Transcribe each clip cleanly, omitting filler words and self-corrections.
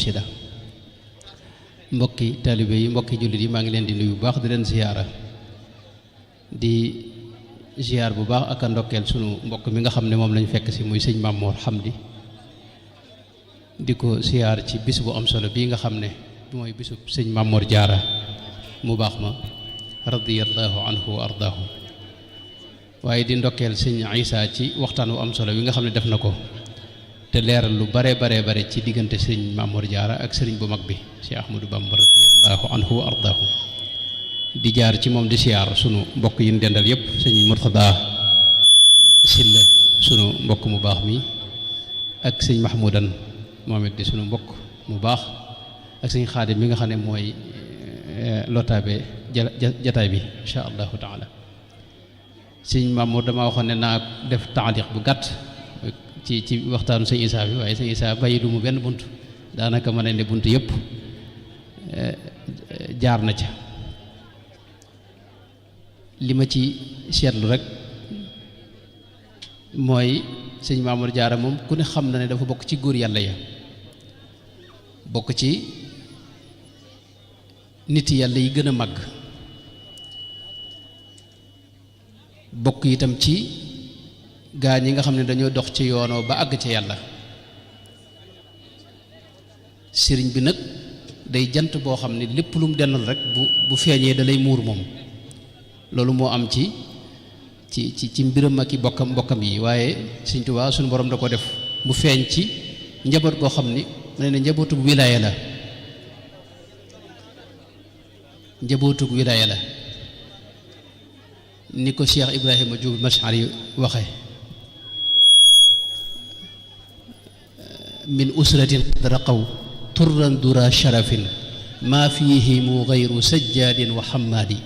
sida mbokki taalibe yi mbokki jullit yi maa ngi leen di nuyu bu baax di leen ziyaara di ziyaar bu baax ak a ndokkeel sunu mbokk mi nga xam ne moom lañu fekk si muy sëñ Mamour Hamdi di ko ziyaar ci bis bu am solo bii nga xam ne mooy bisub sëñ Mamour Jaara mu baax ma radiyallahu anhu wa ardaahu waaye di ndokkeel sëñ Isa ci waxtaan wu am solo wi nga xam ne def na ko te leeral lu bare ci diggante sëriñ Mamour Jaara ak sëriñ bu mag bi Cheikh Ahmadou Bamba radiyallahu anhu wa ardaahu di jaar ci moom di siyaar sunu mbokk yi ñu dendal yëpp sëñ Murtada Silla sunu mbokk mu baax mi ak sëñ Mahmoudan moom it di sunu mbokk mu baax ak sëñ Xaadim mi nga xam ne mooy lotaabe jataay bi insha allahu taala sëñ Mamour dama waxoon ne naa def taaliq bu gàtt ci waxtaanu sëñ Isaa bi waaye sëñ Isaa bàyyi du mu benn bunt daanaka mën ne bunt yëpp jaar na ca li ma ci seetlu rek mooy sëñ Mamour Jaara moom ku ne xam na ne dafa bokk ci góor yàlla ya bokk ci nit yàlla yi gën a màgg bokk itam ci gaa ñi nga xam ne dañoo dox ci yoonoo ba àgg ca yàlla sëriñ bi nag day jant boo xam ne lépp lu mu dennal rek bu feeñee da lay muur moom loolu moo am ci mbiram ak i bokkam yi waaye Sëriñ Tuubaa suñu borom da ko def mu feeñ ci njaboot goo xam ni ne njabootug wilaaya la ni ko Cheikh Ibrahima Jóob Mashari waxe min usratin qad raqaw turran dura sharafin maa fiihimu gayru sajjaadin wa xammaadi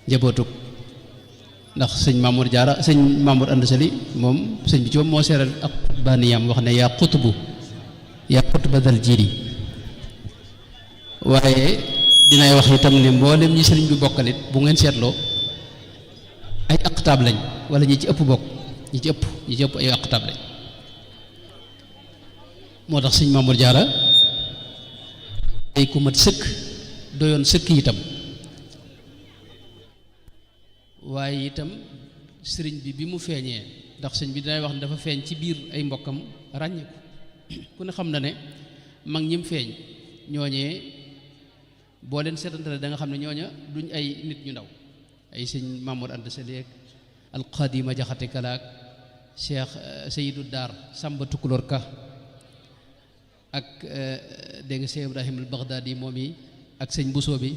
njabootug ndax sëñ Mamour Jaara sëñ Mamour Anta Sali moom sëñ bi ci moom moo seeral ak baniyam wax ne yaa xutba dal jiili waaye dinay wax itam ne mboolem ñi sëriñ bi bokkalit bu ngeen seetloo ay aqtaab lañ wala ñi ci ëpp bokk ñi ci ëpp ay aqtaab lañ moo tax sëñ Mamour Jaara ay ku mat sëkk doyoon sëkk itam waaye itam sëriñ bi mu feeñee ndax sëñ bi dinay wax ne dafa feeñ ci biir ay mbokkam ràññeeku ku ne xam na ne mag ñim feeñ ñooñee boo leen seetantale da nga xam ne ñooña duñ ay nit ñu ndaw ay sëñ Mamour Anta Sali ak alqadima jaxate kalaak cheikh Seydou Daar Samba Tukulóor Ka ak dégg nga Cheikh Ibrahim al Baghdadi moom yi ak sëñ Bousso bi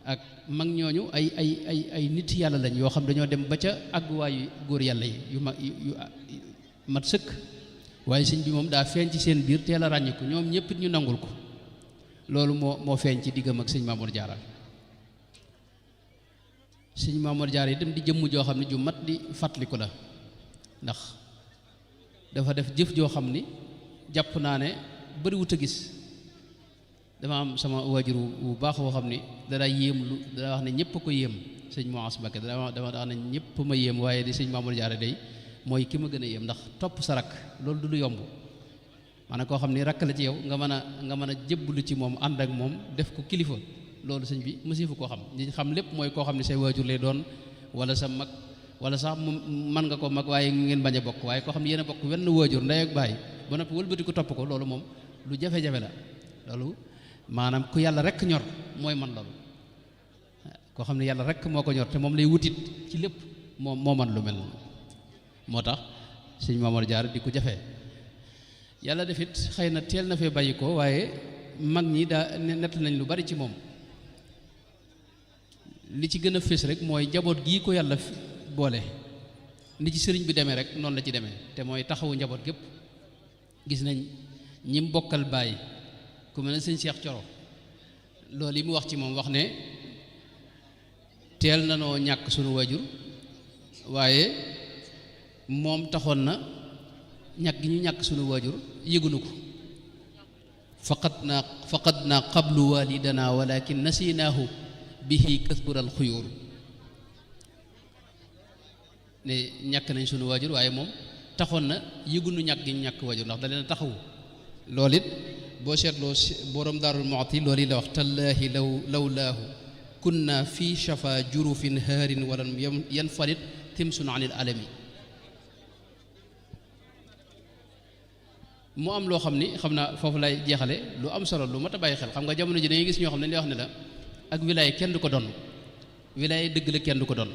ak mag ñooñu ay nit yàlla lañ yoo xam dañoo dem ba ca àgguwaayu góor yàlla yi yu mat sëkk waaye sëñ bi moom daa feeñ ci seen biir teel a ràññiku ñoom ñëpp ñu nangul ko loolu moo feeñ ci diggam ak sëñ Mamour Jaara sëñ Mamour Jaara itam di jëmm joo xam ne ju mat di fàttaliku la ndax dafa def jëf joo xam ni jàpp naa ne bëriwut a gis dama am sama waajur bu baax boo xam ni dara yéem lu dana wax ne ñëpp a ko yéem sëñ Moas Mbakke dama wax ne ñëpp ma yéem waaye di sëñ Mamour Jaara day mooy ki ma gën a yéem ndax topp sa rakk loolu du lu yomb maanaam koo xam ni rakk la ci yow nga mën a jébbalu ci moom ànd ak moom def ko kilifa loolu sëñ bi mësifu koo xam ñi xam lépp mooy koo xam ne say waajur lay doon wala sa mag wala sax mën nga ko mag waaye ngeen bañ a bokk waaye koo xam ne yéen a bokk wenn waajur ndey ak baay ba noppi wëlbati ko topp ko loolu moom lu jafe-jafe la loolu maanaam ku yàlla rek ñor mooy man loolu koo xam ne yàlla rek moo ko ñor te moom lay wutit ci lépp moo man lu mel noonu moo tax sëñ Mamour Jaara di ko jafe yàlla defit xëy na teel na fee bàyyi ko waaye mag ñi daa nett nañ lu bari ci moom li ci gën a fés rek mooy njaboot gii ko yàlla boole ni ci sëriñ bi demee rek noonu la ci demee te mooy taxawu njaboot gépp gis nañ ñim bokkal baay ku mel ne sëñ Cheikh Coro loolu yi mu wax ci moom wax ne teel na noo ñàkk sunu waajur waaye moom taxoon na ñàkk gi ñu ñàkk sunu waajur yëgunu ko faqad naa qablu walidana walakin nasinaahu bihi kasbural xuyuur ne ñàkk nañ sunu waajur waaye moom taxoon na yëgunu ñàkk gi ñu ñàkk waajur ndax da leen a taxawu loolu it boo seetloo borom Daarul Muxti loolu it la wax tallaahi lawlaahu kunna fi shafa jurufin haarin walam yanfalit timsun anil alami. mu am loo xam ni xam naa foofu lay jeexale lu am solo lu mat a bàyyi xel xam nga jamono ji dañuy gis ñoo xam ne dañuy wax ne la ak wilaaya kenn du ko doon wilaaya dëgg la kenn du ko doon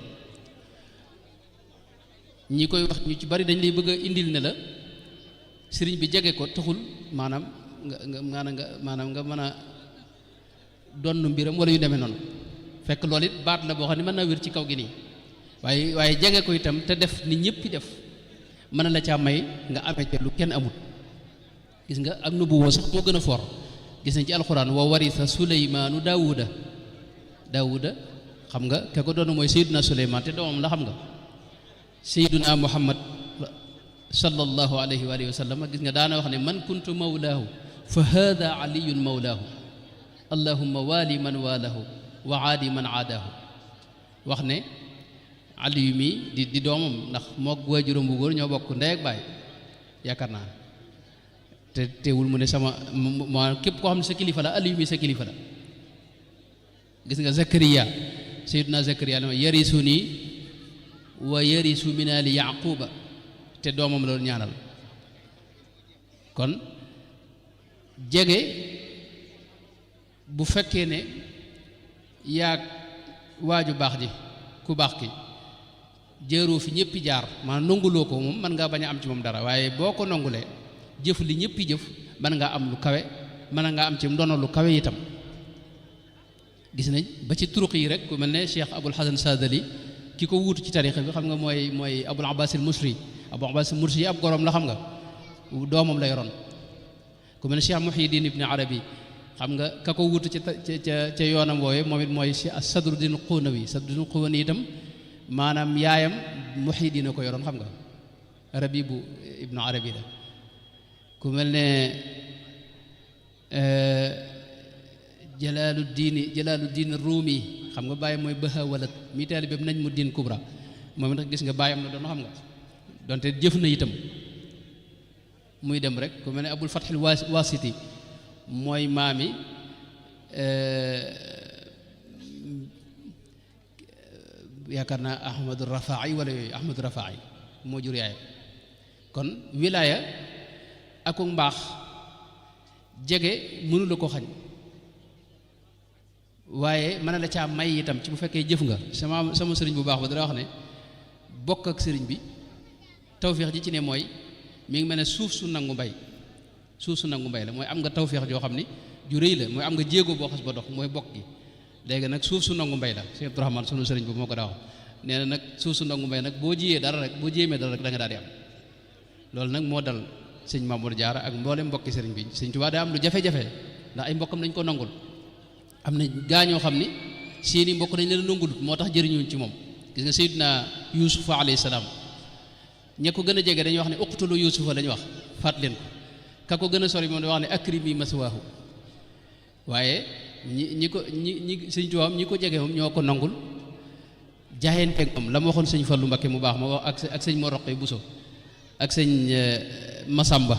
ñi koy wax ñu ci bari dañ lay bëgg a indil ne la sëriñ bi jege ko taxul maanaam nga mën a donn mbiram wala yu demee noonu fekk loolu it baat la boo xam ne mën naa wér ci kaw gi nii waaye jege ko itam te def ni ñëpp def mën na la caa may nga amee ca lu kenn amut. gis nga ak nubuwwa sax moo gën a for gis nañ ci alxuraan wa warisa suleymaanu daawuda xam nga ke ko doon mooy sayyiduna suleymaan te doomam la xam nga sayyiduna muhammad sallallahu alayhi wa alihi wa sallam gis nga daana wax ne man kuntu mawlaahu fa hada aliyun mawlaahu allahumma waali man waalahu wa aadi man aadaahu wax ne aliyu mi di doomam ndax mook waajuram bu góor ñoo bokk ndey ak baay yaakaar naa te teewul mu ne sama képp koo xam ne sa kilifa la aliyu mi sa kilifa la gis nga zakariya sayyiduna zakariya la ma yarisu nii wa yarisu min ali yaquba te doomam loolu ñaanal kon jege bu fekkee ne yaag waaju baax ji ku baax ki jëroo fi ñëppi jaar maanaam nonguloo ko moom mën ngaa bañ a am ci moom dara waaye boo ko nongulee jëf li ñëppi jëf mën ngaa am lu kawe mën ngaa am ci ndono lu kawe itam gis nañ ba ci turuq yi rek ku mel ne Cheikh Abul Hasan Sadali ki ko wuutu ci tarixa bi xam nga mooy Abul Abbas al Musri Abul Abbas al Musri ab gorom la xam nga doomam la yoroon ku mel ne Cheikh Muhyiddin Ibn Arabi xam nga ka ko wuutu ca yoonam woowe moom it mooy Sadruddin Qunawi itam maanaam yaayam Muhyiddin ko yoroon xam nga Rabibu Ibn Arabi la ku mel ne Jalaaluddin Ruumi xam nga bàyyam mooy Baha Walad mi taalibe bi Najmuddin Kubra moom it gis nga bàyyam la doon xam nga donte jëf na itam muy dem rek ku mel ne Abul Fathil Wasiti mooy maami yaakaar naa Ahmadu Rafai wala yooyu Ahmadu Rafai moo jur yaayam kon wilaaya ak mbaax jege mënu la ko xañ waaye mën na la caa may itam ci bu fekkee jëf nga sama sëriñ bu baax ba dara wax ne bokk ak sëriñ bi tawféex ji ci ne mooy mi ngi mel ne suuf su nangu mbay la mooy am nga tawféex joo xam ni ju rëy la mooy am nga jéego boo xas ba dox mooy bokk gi léegi nag suuf su nangu mbay la Cheikh Abdourahmane sunu sëriñ bi moo ko daa wax nee na nag suuf su nangu mbay nag boo jiyee dara rek boo jéemee dara rek da nga daal di am loolu nag moo dal sëñ Mamour Diarra ak mboolem mbokki sëriñ bi sëñ Tuubaa daa am lu jafe-jafe ndax ay mbokkam dañ ko nangul am na gaañoo xam ni seeni mbokk dañ leen nangulut moo tax jëriñuñ ci moom gis nga Seydina Yuusufa alayhi salaam ña ko gën a jege dañuy wax ne uqtulu Yuusufa lañu wax faat leen ko ka ko gën a sori moom da wax ne akrimi maswaahu waaye ñi sëñ Tuubaa ñi ko jege moom ñoo ko nangul jaayanteeg moom la ma waxoon sëñ Fallu Mbakke mu baax ma wax ak sëñ Mor Roqe Buso ak sëñ Masamba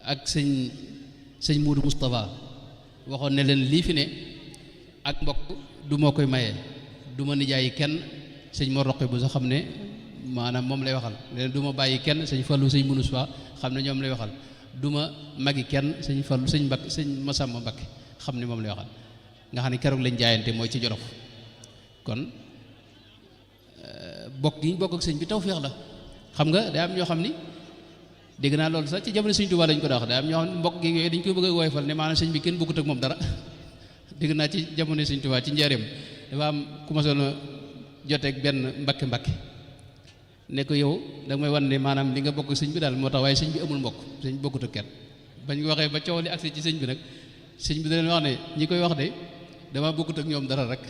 ak sëñ Muudu Moustapha waxoon ne leen lii fi ne ak mbokk du moo koy maye du ma nijaayi kenn sëñ Mor Roqe Buso xam ne maanaam moom lay waxal leen du ma bàyyi kenn sëñ Fallu sëñ Munus Fa xam ne ñoom lay waxal du ma magi kenn sëñ Fallu sëñ Mbakke sëñ Masamba Mbakke xam ne moom lay waxal nga xam ne keroog lañ jaayante mooy ci Jolof kon bokk gi ñu bokk ak sëñ bi tawféex la xam nga day am ñoo xam ni dégg naa loolu sax ci jamono sëñ Tuubaa lañ ko daa wax day am ñoo xam ne mbokk gi yooyu dañ koy bëgg a woyofal ne maanaam sëñ bi kenn bokkut ak moom dara dégg naa ci jamono sëñ Tuubaa ci njaareem dafa am ku ma soon a joteeg benn mbakke ne ko yow da may wan ne maanaam li nga bokk sëñ bi daal moo tax waaye sëñ bi amul mbokk sëñ bi bokkut ak kenn bañ ko waxee ba coow li agsi ci sëñ bi nag sëñ bi da leen wax ne ñi koy wax de dama bokkut ak ñoom dara rek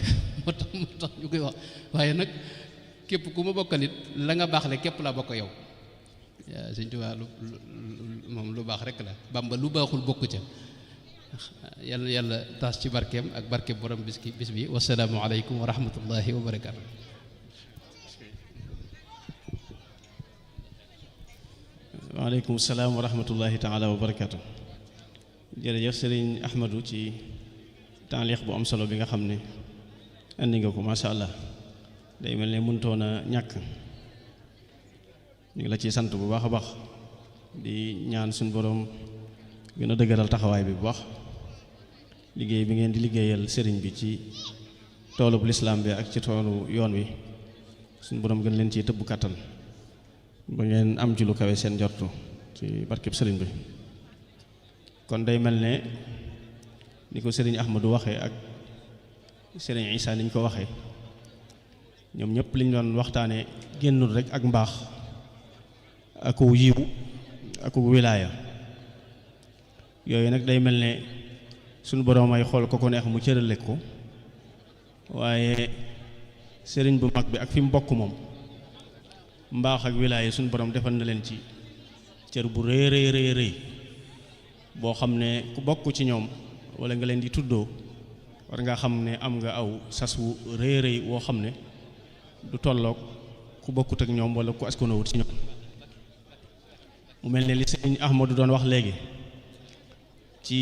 moo tax ñu koy wax waaye nag képp ku ma bokkalit la nga baax le képp laa bokk yow waaw sëñ Tuubaa moom lu baax rek la Bàmba lu baaxul bokk ca yàlla taas ci barkeem ak barkeem borom bis bi wasalaamu aleykum wa rahmatullahi wa barakaatu. waaleykum salaam wa rahmatullahi taala wa barakaatu. jërëjëf sëriñ Ahmadou ci taaliix bu am solo bi nga xam ne andi nga ko macha allah day mel ne mënutoon a ñàkk. ñu ngi la ciy sant bu baax a baax di ñaan suñu borom gën a dëgëral taxawaay bi bu baax liggéey bi ngeen di liggéeyal sëriñ bi ci toolub lislaam bi ak ci toolu yoon wi suñu borom gën leen ciy tëbb kàttan ba ngeen am ci lu kawe seen njortu ci barkeb sëriñ bi. kon day mel ne ni ko sëriñ Ahmadou waxee ak sëriñ Issa niñ ko waxee ñoom ñëpp liñ doon waxtaanee génnul rek ak mbaax aku yiw aku wilaaya yooyu nag day mel ne suñu boroom ay xool ko ko neex mu cërale ko waaye sëriñ bu mag bi ak fi mu bokk moom mbaax ak wilaaya suñu boroom defal na leen ci cër bu rëy rëy rëy rëy boo xam ne ku bokk ci ñoom walla nga leen di tuddoo war nga xam ne am nga aw sas wu rëy rëy woo xam ne du tolloog ku bokkut ak ñoom walla ku askanawut ci ñoom. mu mel ne li sëñ Ahmadou doon wax léegi ci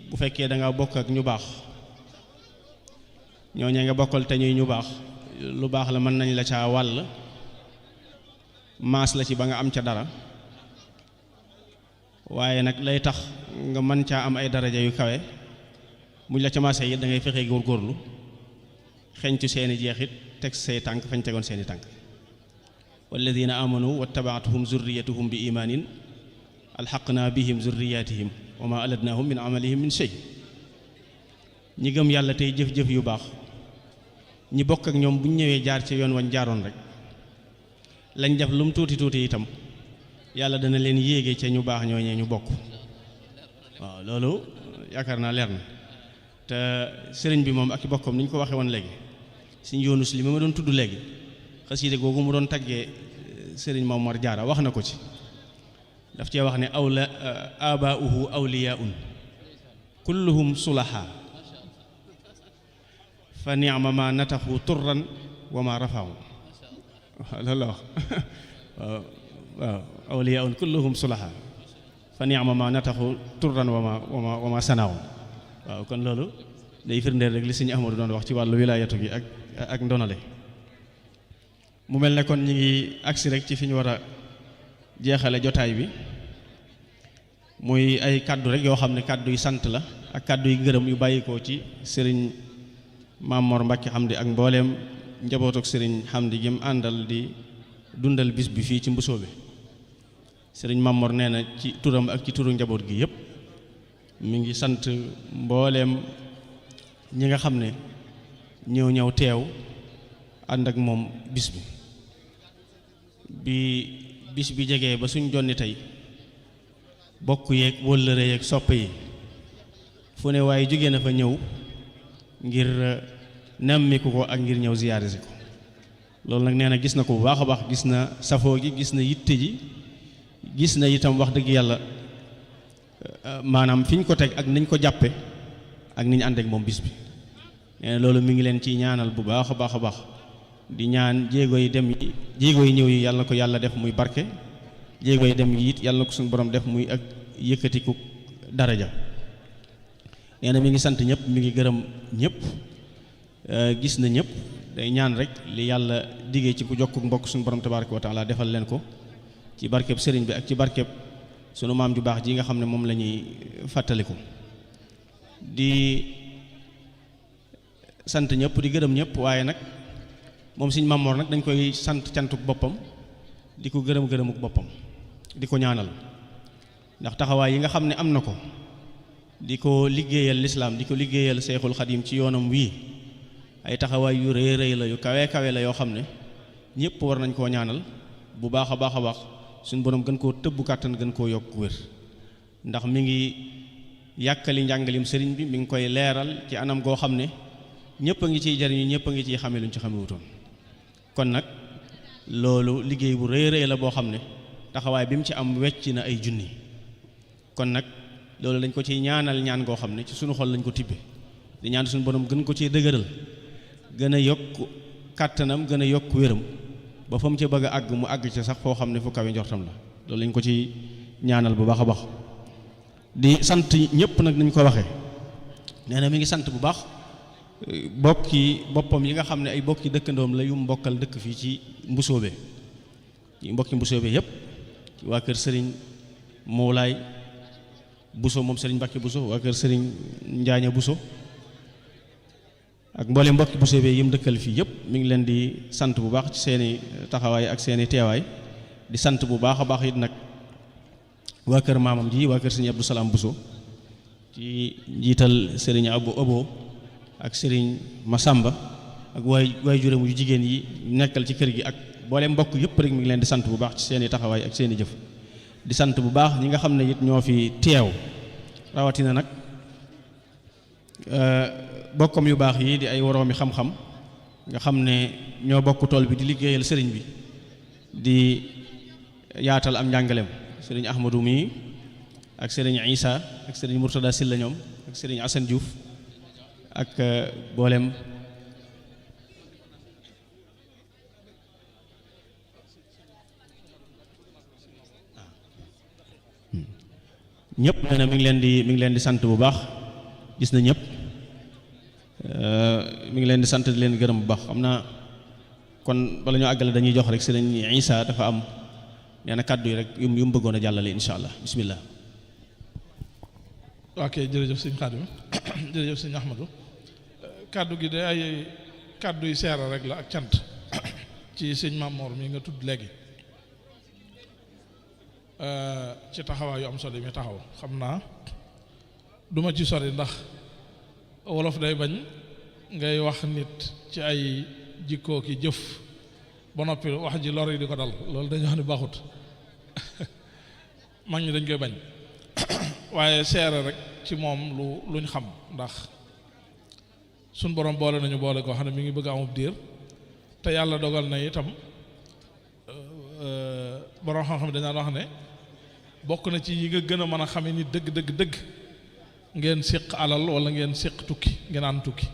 bu fekkee da nga bokk ak ñu baax ñooñee nga bokkal te ñuy ñu baax lu baax la mën nañ la caa wàll maas la ci ba nga am ca dara waaye nag lay tax nga mën caa am ay daraja yu kawe muñ la ca maase yi da ngay fexe góorgóorlu xeñtu seeni jeexit teg say tànk fañ tegoon seeni tànk walladina amanu wattabaatuhum zurriyatuhum bi imaanin alxaqna bihim zurriyatihim wa ma aladnahum min amalihim min shay. ñi gëm yàlla tey jëf-jëf yu baax ñi bokk ak ñoom bu ñu ñëwee jaar ci yoon wañ jaaroon rek lañ def lu mu tuuti tuuti itam yàlla dana leen yéege ca ñu baax ñooñee ñu bokk. waaw loolu yaakaar naa leer na te sëriñ bi moom ak i bokkam ni ñu ko waxee woon léegi suñ yoonus li ma doon tudd léegi xasiide googu mu doon taggee sëriñ Mamor Jaara wax na ko ci daf cee wax ne awla abaauhu awliyaun kulluhum sulaha fa ni'ma ma nataxu turran wa ma rafaahu loolu la wax waaw awliyaun kulluhum sulaha fa ni'ma ma nataxu turran wa ma sanaaw. waaw kon loolu day firndeel rek li sëñ Ahmadu doon wax ci wàllu wilaayatu gi ak ndonale. mu mel ne kon ñi ngi agsi rek ci fi ñu war a jeexale jotaay bi muy ay kàddu rek yoo xam ne kàddu yu sant la ak kàddu yu ngërëm yu bàyyikoo ci sëriñ Mamor Mbàkke Hamdi ak mbooleem njabootuk sëriñ Hamdi gi mu àndal di dundal bis bi fii ci Mbusoobe. sëriñ Mamor nee na ci turam ak ci turu njaboot gi yépp mi ngi sant mbooleem ñi nga xam ne ñëw teew ànd ak moom bis bi jegee ba suñ jonni tey bokk yeeg wëllëre yeeg soppe yi fu ne waaye jóge na fa ñëw ngir nemmiku ko ak ngir ñëw ziyaare si ko. loolu nag nee na gis na ko bu baax a baax gis na safoo gi gis na yitte ji gis na itam wax dëgg yàlla maanaam fi ñu ko teg ak niñ ko jàppe ak niñ ànd ak moom bis bi. nee na loolu mi ngi leen ci ñaanal bu baax a baax a baax di ñaan jéego yi dem yi jéego yi ñëw yi yàlla na ko yàlla def muy barke jéego yi dem yi it yàlla na ko suñu borom def muy ak yëkkatiku daraja. nee na mi ngi sant ñëpp mi ngi gërëm ñëpp gis na ñëpp day ñaan rek li yàlla diggee ci ku jokku mbokk suñu borom tabaaraka wa taala defal leen ko ci barkeb sëriñ bi ak ci barkeb sunu maam ju baax ji nga xam ne moom la ñuy fàttaliku. di sant ñëpp di gërëm ñëpp waaye nag moom Sëriñ Mamor nag dañ koy sant cantuk boppam di ko gërëmuk boppam di ko ñaanal ndax taxawaay yi nga xam ne am na ko di ko liggéeyal lislaam di ko liggéeyal Seexul Xadiim ci yoonam wii ay taxawaay yu rëy rëy la yu kawe kawe la yoo xam ne ñëpp war nañ koo ñaanal bu baax a baax a baax suñu borom gën koo tëbb kàttan gën koo yokk wér ndax mi ngi yàkkali njàngalim sëriñ bi mi ngi koy leeral ci anam goo xam ne ñëpp a ngi ciy jariñu ñëpp a ngi ciy xame luñ ci xamewutoon. kon nag loolu liggéey bu rëy rëy la boo xam ne taxawaay bi mu ci am wecc na ay junni. kon nag loolu dañ ko ciy ñaanal ñaan goo xam ne ci suñu xol lañ ko tibbe di ñaan suñu borom gën ko ciy dëgëral gën a yokk kàttanam gën a yokk wéram ba fa mu ci bëgg a àgg mu àgg ci sax foo xam ne fu kawe njortam la loolu lañ ko ci ñaanal bu baax a baax di sant ñëpp nag nañ ko waxee nee na mi ngi sant bu baax bokki boppam yi nga xam ne ay bokki dëkkandoom la yu mbokkal dëkk fii ci Mbusoobe yi mbokki Mbusoobe yëpp ci waa kër sëriñ Moolaay Buso moom sëriñ Mbàkke Buso waa kër sëriñ Njaaña Buso ak mboole mbokki Mbusoobe yi mu dëkkal fii yëpp mi ngi leen di sant bu baax ci seeni taxawaay ak seeni teewaay di sant bu baax a baax it nag waa kër maamam ji waa kër sëriñ Abdou Salaam Buso ci njiital sëriñ Abo ak sëriñ Masamba ak waay juróom yu jigéen yi nekkal ci kër gi ak boole mbokk yëpp rek mi ngi leen di sant bu baax ci seeni taxawaay ak seeni jëf di sant bu baax ñi nga xam ne it ñoo fi teew rawatina nag bokkam yu baax yi di ay woroomi xam-xam nga xam ne ñoo bokk tool bi di liggéeyal sëriñ bi di yaatal am njàngaleem sëriñ Ahmadou mi ak sëriñ Isa ak sëriñ Murtada Silla ñoom ak sëriñ Assane Diouf ak boolem ñëpp nee na mi ngi leen di sant bu baax gis na ñëpp mi ngi leen di sant di leen gërëm bu baax xam naa kon bala ñoo àggale dañuy jox rek sëriñ Isa dafa am nee na kàddu yi rek yu mu bëggoon a jàllale insha allah bismillah. ok jërëjëf sëñ Xaadim jërëjëf sëñ Ahmadou kàddu gi de ay kàddu yu seera rek la ak cant ci sëñ Mamoor mi nga tudd léegi ci taxawaay yu am solo yi mi taxaw xam naa duma ci sori ndax wolof day bañ ngay wax nit ci ay jikkoo ki jëf ba noppi wax ji lor yi di ko dal loolu dañu wax ne baaxut mag ñi dañ koy bañ waaye seere rek ci moom luñ xam ndax suñ borom boole nañu boole koo xam ne mi ngi bëgg a amub diir te yàlla dogal na itam borom xam-xam dañ daan wax ne bokk na ci yi nga gën a mën a xame ni dëgg ngeen séq alal wala ngeen séq tukki ngeen ànd tukki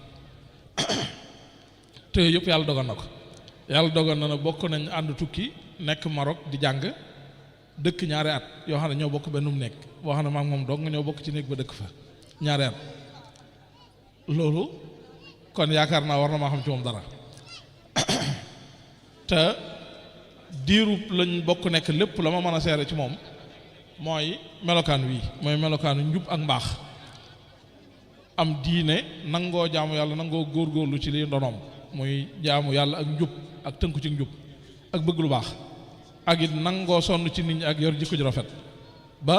te yooyu yëpp yàlla dogal na ko yàlla dogal na ne bokk nañ ànd tukki nekk Maroc di jàng dëkk ñaari at yoo xam ne ñoo bokk bennum nekk boo xam ne maag moom dong ñoo bokk ci néeg ba dëkk fa ñaari at loolu kon yaakaar naa war na maa xam ci moom dara te diiru lañ bokk nekk lépp la ma mën a seere ci moom mooy melokaan wii mooy melokaanu njub ak mbaax am diine nangoo jaamu yàlla nangoo góorgóorlu ci liy ndonoom muy jaamu yàlla ak njub ak tënku ci njub ak bëgg lu baax ak it nangoo sonn ci nit ñi ak yor jikko ju rafet ba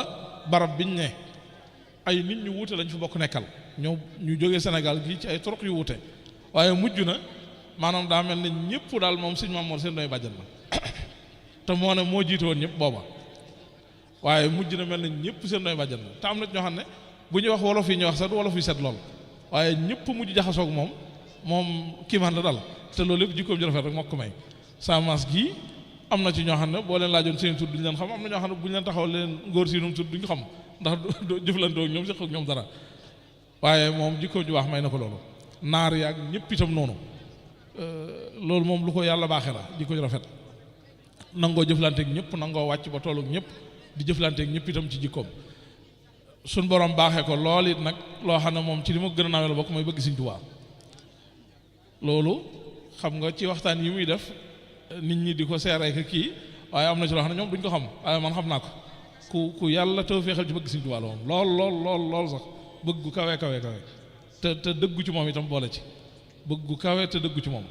barab biñ ne ay nit ñu wuute lañ fi bokk nekkal ñu jógee Sénégal gii ci ay turuq yu wuute waaye mujj na maanaam daa mel ne ñëpp daal moom sëñ Mamoor seen doy bàjjan la te moo ne moo jiite woon ñëpp booba waaye mujj na mel ne ñëpp seen doy bàjjan la te am na ñoo xam ne bu ñuy wax wolof yi ñuy wax sax du wolof yi set lool waaye ñëpp mujj jaxasoog moom kii man la dal te loolu lépp jikkoom ju rafet rek moo ko may Samas gii am na ci ñoo xam ne boo leen laajoon seen tur duñu leen xam am na ñoo xam ne bu ñu leen taxaw leen ngóor si num tur duñu xam ndax jëflantoo ak ñoom seq ak ñoom dara waaye moom jikkoom ju baax may na ko loolu naar yaag ñëpp itam noonu loolu moom lu ko yàlla baaxee la jikko ju rafet nangoo jëflanteeg ñëpp nangoo wàcc ba tollu ñëpp di jëflanteeg ñëpp itam ci jikkoom suñ borom baaxee ko lool it nag loo xam ne moom ci li ma gën a nawee la bokk mooy bëgg Sëriñ Tuubaa loolu xam nga ci waxtaan yi muy def nit ñi di ko seeree ka kii waaye am na ci loo xam ne ñoom duñ ko xam waaye man xam naa ko ku yàlla taw feexal ci bëgg Sëriñ Tuubaa la moom lool sax bëgg gu kawe te dëggu ci moom itam boole ci bëgg gu kawe te dëggu ci moom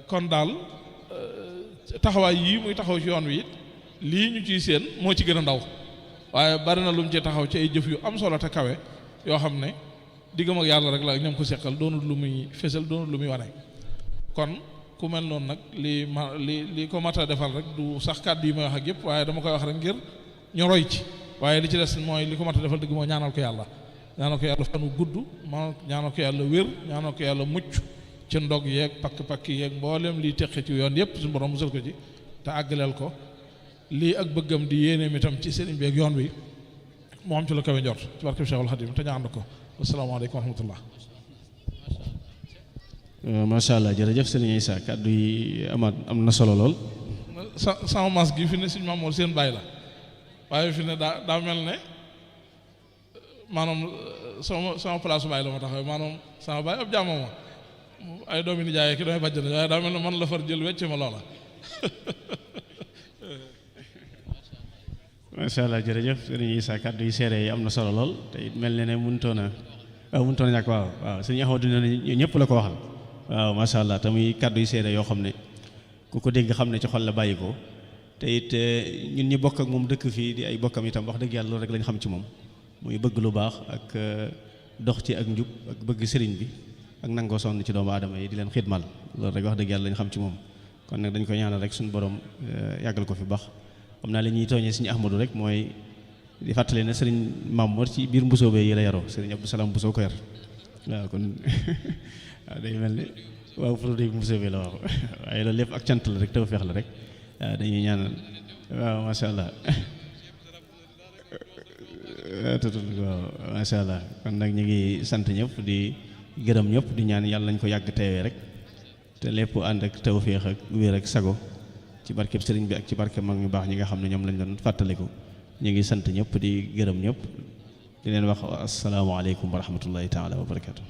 kon daal taxawaay yii muy taxaw ci yoon wi it lii ñu ciy séen moo ci gën a ndaw waaye bari na lu mu ci taxaw ci ay jëf yu am solo te kawe yoo xam ne diggam ak yàlla rek la ñoom ko seqal doonul lu muy fésal doonul lu muy wane kon ku mel noonu nag li ko mat a defal rek du sax kàddu yi may wax ak yëpp waaye dama koy wax rek ngir ñu roy ci waaye li ci des mooy li ko mat a defal dëgg mooy ñaanal ko yàlla fanu gudd ñaanal ko yàlla wér ñaanal ko yàlla mucc ci ndog yeeg pakk-pakk yeeg mboolem liy teqe ci yoon yëpp suñu borom musal ko ci te àggaleel ko lii ak bëggam di yéeneem itam ci sëriñ bi ak yoon wi moo am ci la kawe njort ci barke Cheikhul Khadim te ñu ànd ko asalaamaaleykum wa rahmatullah macha allah jërëjëf sëriñ Issa kàddu yi am na solo lool. sama mas gi fi ne suñu Mamoor seen bàyyi la waaye fi ne daa mel ne maanaam sama place su baay la ma taxaw maanaam sama baay ab jàmm ma ay doomi nijaay ki damay bàjj na waaye daa mel ne man la far jël wecc ma loola. macha allah jërëjëf sëriñ Issa kàddu yi seere yi am na solo lool te it mel ne mënutoon a ñàkk waaw sëriñ Ahmadu ne ñëpp la ko waxal waaw macha allah te muy kàddu yi seere yoo xam ne ku ko dégg xam ne ci xol la bàyyi ko te it ñun ñi bokk ak moom dëkk fii di ay bokkam itam wax dëgg yàlla loolu rek lañ xam ci moom muy bëgg lu baax ak dox ci ak njub ak bëgg sëriñ bi ak nangoo sonn ci doomu aadama yi di leen xidmal loolu rek wax dëgg yàlla lañ xam ci moom kon nag dañ ko ñaanal rek suñu borom yàggal ko fi baax. xam naa li ñuy tooñee sëriñ Ahmadu rek mooy di fàttali ne sëriñ Mamour ci biir mbusoobe yi la yaroo sëriñ Abdou Salaam Mbusoo ko yar waaw kon waaw day mel ni waaw produit mbusoobe la waaw waaye loolu lépp ak cant la rek tawfeex la rek waaw dañuy ñaanal waaw macha allah waaw macha allah kon nag ñu ngi sant ñëpp di gërëm ñëpp di ñaan yàlla nañ ko yàgg teewee rek te lépp ànd ak tawfeex ak wér ak sago ci barkeb sëriñ bi ak ci barkeb mag ñu baax ñi nga xam ne ñoom lañ doon fàttaliku ñu ngi sant ñëpp di gërëm ñëpp di leen wax asalaamaaleykum wa rahmatullahi taala wa barakatu